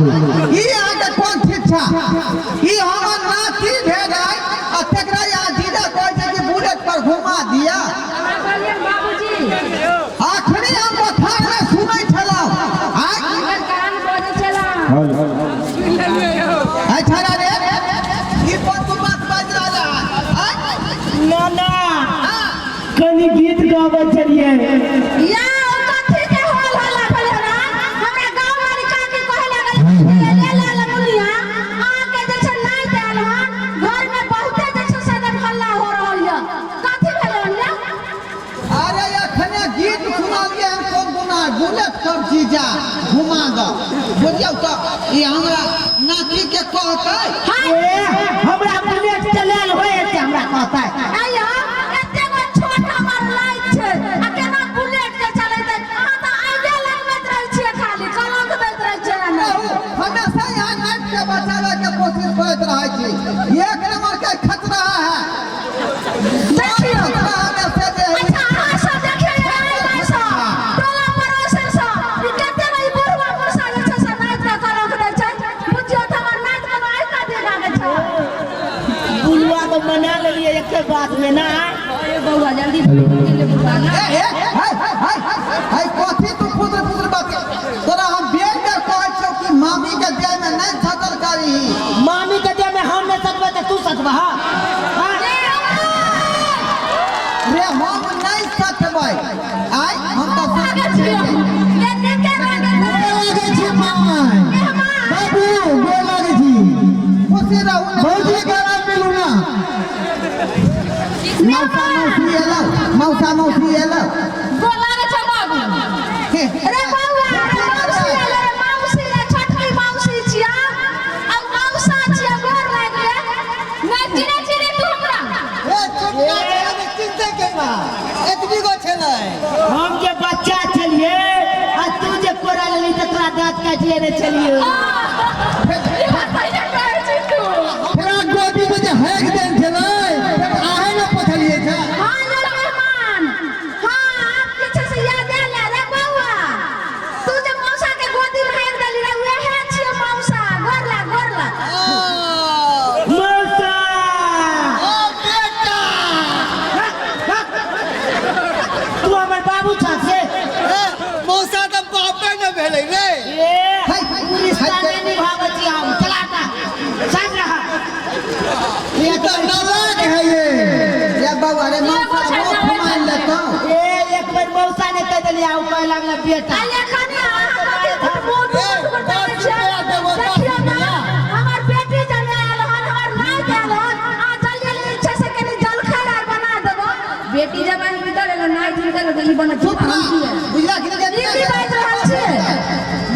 ई अहाँके कोन शिक्षा? ई हमर नाती भेल है आ तकरा यहाँ जीजा कहै छै कि बुलेट पर घुमा दिया। हमरा कहलियनि बाबूजी। अखनी हम बथानमे सुनै छलहुँ। आँय? हुनकर कान बजै छला। है छड़ा रे, ई कोन तू बात बाजि रहल है? आँय? ना ना, हाँ। कनी गीत गाबै छलियै। या ओ कथी के होल हल्ला भेल हन? हमरा गाँव वाली काकी कहे लागल ले ले ले मुनिया, अहाँके जे छै नाइत आयल हन, घर में बहुते जे छै से एकदम हल्ला हो रहल यऽ। कथी भेल हन या? अरे अखने गीत सुनलियै हन, कोन गुना बुलेट पर जीजा घुमा दऽ, बुझियौ तऽ ई हमरा नाती के कहतै। ए, हमरा बुलेट चलायल होइ छै, हमरा कहतै। आइयो एते गो छोट हमर लाइट छै आ केना बुलेट के चलेतै? अहाँ तऽ आगे लगबैत रहै छियै, खाली कलंक दैत रहै छियै हमरा। रहू, हमेशा यहाँ नाइट के बचावे के कोशिश करैत रहै छी। एक नंबर के खतरा है। देखियौ। खतरा हमेशा जे है। अच्छा, अहाँ सब देखियौ, आइ भाइ सब टोला पड़ोसन सब ई कते ई बुढ़वा मुसा जे छै से नाइत के कलंक दै छै। बुझियौ तऽ हमर नाइत के आइ का दे लागै छै। बुलुआ के मना लेलियै एके बात में ना। बौआ जल्दी बुढ़वा ना। ए, ए, है, है, है, कथी तू फुसर फुसर बात? तोरा हम बेर बेर कहै छियौ कि मामी के देह में नहि सटल करही। मामी के देह में हम नहीं सटबै तऽ तू सटबह? हाँ? रे, हम नहि सटबै। आइ हम तऽ लागै छियै। ये नीके लागै छै। लागै छी माय। बाबू, गोर लागै छी। खुशी रहू ने। भौजी, गला मिलू ना। मौसा मौसी एलौ, मौसा मौसी एलौ। गोर लागै छै बाबू। रे बौआ, रे मौसी एलै, रे मौसी रे, छोटकी मौसी छियै आ मौसा छियै, गोर लागि ले। नहि चिन्है छी रे तू हमरा? ए, छोटका छलै ने, चिन्हतै केना? एतबी गो छलै। हम जे बच्चा छलियै आ तू जे कोरा लेली तऽ तोरा दाँत काटिए ने छलियै। ई बात पहिले कहै छी तू। हमरा गोदी में जे हैक देन छलै, आहे ने पथलियै छै। हाँ यौ मेहमान, हाँ आब जे छै से याद आयल रे बौआ, तू जे मौसा के गोदी में हारि देली रे, उएह छियै मौसा। गोर लाग, गोर लाग। मौसा। ओ बेटा। तू हमर बाबू छह से? ए, मौसा तऽ बापे ने भेलै रे। ए, है, उ रिश्ता नहीं निभाबै छी हम, चला ता साइड रह। ई तऽ नालायक है ये। रे बौआ रे, मौसा मुँह घुमाइ लेतौ। ए, एक बेर मौसा ने कहि देलियै, आ उ कहे लागल बेटा। आ एखन अहाँ कथी मुँह टुकुर टुकुर ताकै छियै? देखियौ ने, हमर बेटी जने आयल हन, हमर नाति आयल हन, अहाँ जल्दी जल्दी छै से कनि जलखै आर बना देबो। बेटी जवान निकल एलो, नाइट निकल एलो, ई बनत। चुप रह, बुझला कि नहि? ई की बाजि रहल छियै?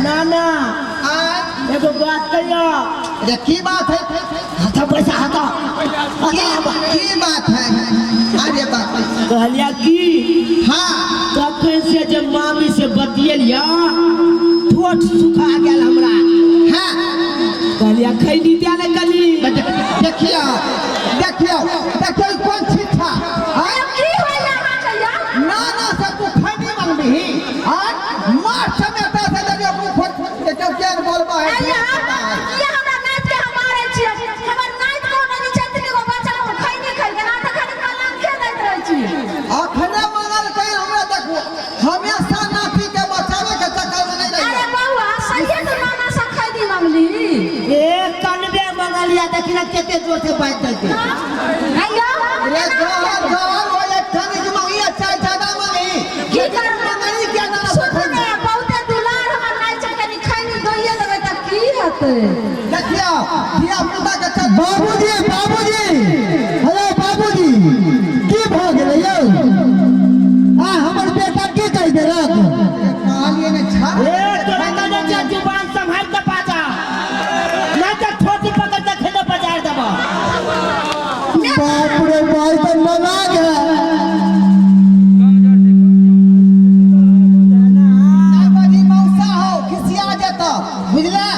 ना ना। आँय? एगो बात कहियो। रे, की बात है? हाथ पैसा हाथ। की की बात है? अरे बाप रे। कहलिया की, हाँ। तखन से जे मामी से बतियलिया, ठोठ सुखा गेल हमरा। हाँ। कहलिया खैनी दे ने कनी। देखियौ, देखियौ, देखियौ, ई कोन छिट्ठा? आँय? की होइया अहाँके यौ? ना ना से तू खैनी मंगबिही? आँय, मार समेटा से देखियौ, मुँह खोल, देखियौ केहन बोलबा है। आइया, किया हमरा नाति के हम मारै छियै? हमर नाति कोनो नहि छै, एतनी गो बच्चा हम खैनी खैलकै, अहाँ तऽ खाली कलंके दैत रहै छियै। अखने मंगलकै हमरा। देखू, हमेशा नाती के बचावे के चक्कर में नहीं अरे रहियो। बौआ, सहिए तू नाना से खैनी मंगली? ए, कनबे मंगलिया, देखी ना कते जोर से बाजि देलकै। आइया। रे, जहर जहर हो एक खनिज मंगी, अच्छा ज्यादा मंगी। की करबै? मंगली क्या नाना से सुनू खैनी? ने, बहुते दुलार हमर नाति छै, कनि खैनी दैये देबै तऽ की हेतै? देखियौ, धिया पुता के चक्कर। बाबूजी, बाबूजी, हेलो बाबूजी, की भऽ गेलै यौ? आ हमर बेटा की कहि देलक? कहलियै ने छाड़। ए, तोरा कहने छियै जुबान सम्हारि कऽ बाजा, नहि तऽ ठोटी पकड़ कऽ खेने बजार देबऽ। बाप रे भाई, तऽ नालायक है। नहि बजी मौसा हो, खिसिया जेतौ, बुझला?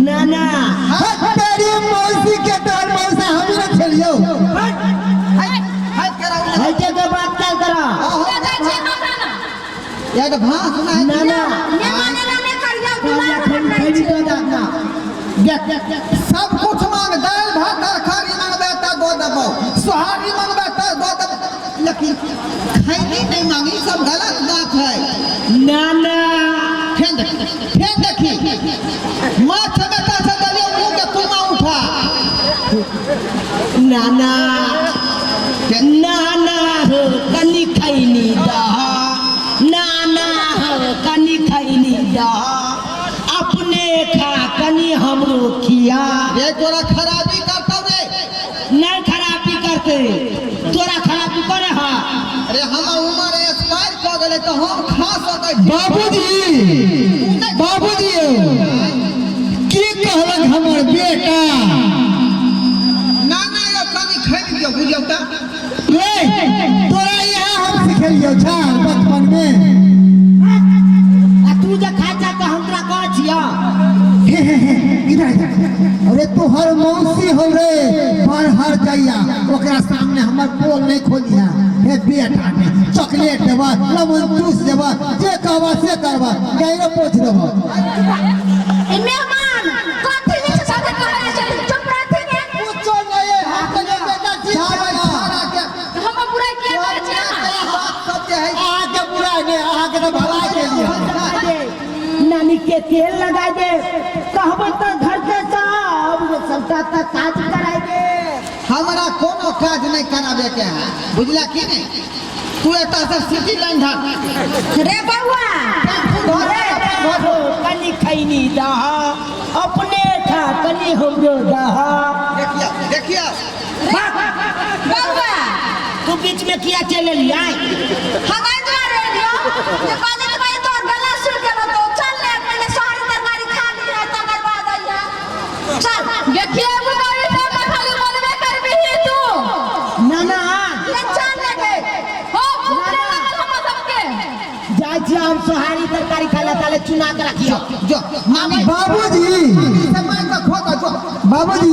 ना ना। हट तेरी मौसी के, तोहर मौसा हम ने छलियौ। हट हट कराउ ने। हटे के बात काल करा। ले जाइ छी हमरा ना। एक भास सुनाइ। ना ना। मेहमान एला नहि करियौ, दुलार कहलिया हमर खैनी नाति खैनी छै। दऽ दे अपना। सब कुछ मांग, दालि भात तरकारी मांगबे तऽ दऽ देबौ, सोहारी मांगबे तऽ दऽ देबौ, लेकिन खैनी नहीं मांगी, सब गलत बात है। ना ना। फेन देखी, फेन देखी, माछ बेटा से देलियौ मुँह के तुमा उठा। ना ना ना ना हो कनी खैनी दह, ना ना हो कनी खैनी दह, अपने खा कनी हमरो खिया। रे तोरा खराबी करतौ रे। नहीं खराबी करते, तोरा खराबी करे हा। अरे हमर उमर एक्सपायर कऽ गेलै तऽ हम खा सकै छी। बाबूजी, बाबूजी, की कहलक हमर बेटा? ना ना यौ, कनी खैनी दियौ, बुझियौ तऽ। रे तोरा इएह हम सिखेलियौ छल बचपन में। आ तू जे खाइ छ तऽ हम तोरा कहै छियौ। हे हे हे, इधर इधर। अरे तोहर मौसी हो रे, बड़ हर जाइया, ओकरा सामने हमर पोल नहीं खोलिया। हे बेटा ने चॉकलेट देबा, लेमन जूस देबा, जे कहबा से करबा, गैरो पोछ देबा। ए मेहमान कथी जे छै से कहै छै, चुप रहथिन ने। कुछो नहीं है, हम तो बेटा जी चावल छाड़ा के हमर बुराइ किया करै छी अहाँ? ई बात सब जे है। अहाँके बुराइ नहि, अहाँके तऽ भलाई के लिए। नानी के तेल लगा दे, कहबै तऽ घर के सब सबटा तऽ काज कराय दे। हमरा कोनो काज नहीं कराबे के है, बुझला की नहीं? तू एतऽ से सिटी लाइन धर। रे बौआ, रे हो कनी खैनी दह, अपने खा कनी हमरो दह। देखियो देखियो बौआ, तू बीच में किया चले लिया? हम एहि दुआरे एलियौ जे बाजैत बाजैत तोहर गला सुखि गेलौ, तऽ चल ने पहिले सोहारी तरकारी खा लिहे, तकर बाद अइहे। चल देखिए बुझाई त खाली बोलबे करबिही तू। ना ना। ये चल ने गे हो, भूख नहि लागल हमरा सबके। जाइ छी हम सोहारी तरकारी खाय ला, ताले चुना के रखियो। जो मामी बाबूजी से मांग के खो जो। बाबूजी,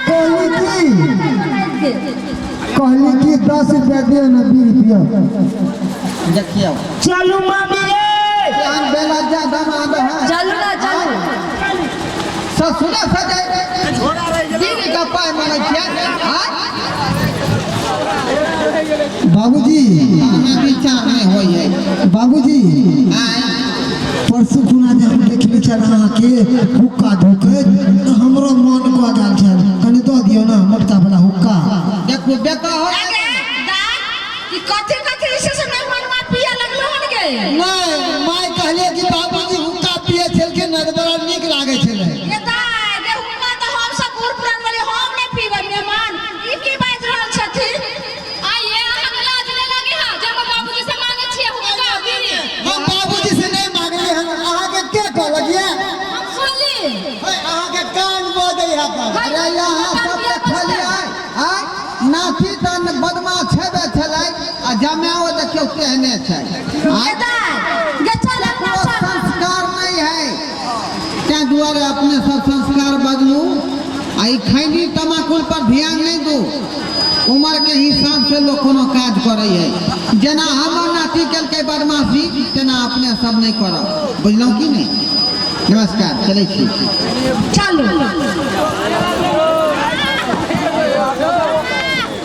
कहली की, कहली की 10 रुपया दियो ना, 20 रुपया। देखियो। चलू मामी रे। केहन बेलज्जा दमाद है। चलू ना चलू। ससुरा से जाय बीड़ी का पाय मानै छियै? आँय? बाबूजी, हमें विचार नहीं होई है। बाबूजी, आँय? परसू खुना जे हम देखली छल अहाँके हुक्का धोकैत, तऽ हमरो मन कऽ गेल छल, कनि दऽ दियौ ने मोटका वाला हुक्का। देखू बेटा हो। अगे दाय, ई कथी कथी जे छै से मेहमानवा पिए लगलो हन गे? नहि, माय कहलियै कि बाबूजी हुक्का पिए छलखिन ने तऽ बड़ा नीक लागै छलै। ये दाय गे, हुक्का तऽ हम सब बूढ़ पुरान वाली हम नहि पीबै। मेहमान ई की बाजि रहल छथिन? आइए अहाँके लाज नहि लागे हा जे हम बाबूजी से मांगे छियै हुक्का बीड़ी? हम बाबूजी से नहि मांगलियै हन, अहाँके के कहलक ये? हम सुनली। हे, अहाँके कान बजै है कान। अरे यहाँ सब देखलियै, आँय? नाती तऽ बदमाश छेबे छलै आ जमाओ देखियौ तेहने छै। आँय? ये दाय गे, चल अपना ककरो चल। संस्कार नहीं है, ताहि दुआरे अपने सब संस्कार बदलू आ ई खैनी तमाकुल पर ध्यान नहीं दू। उम्र के हिसाब से लोग कोनो काज करै है, जेना हमर नाती केलकै बदमाशी तेना अपने सब नहीं करब, बुझलहुँ की नहीं? नमस्कार, चलै छी। चलू।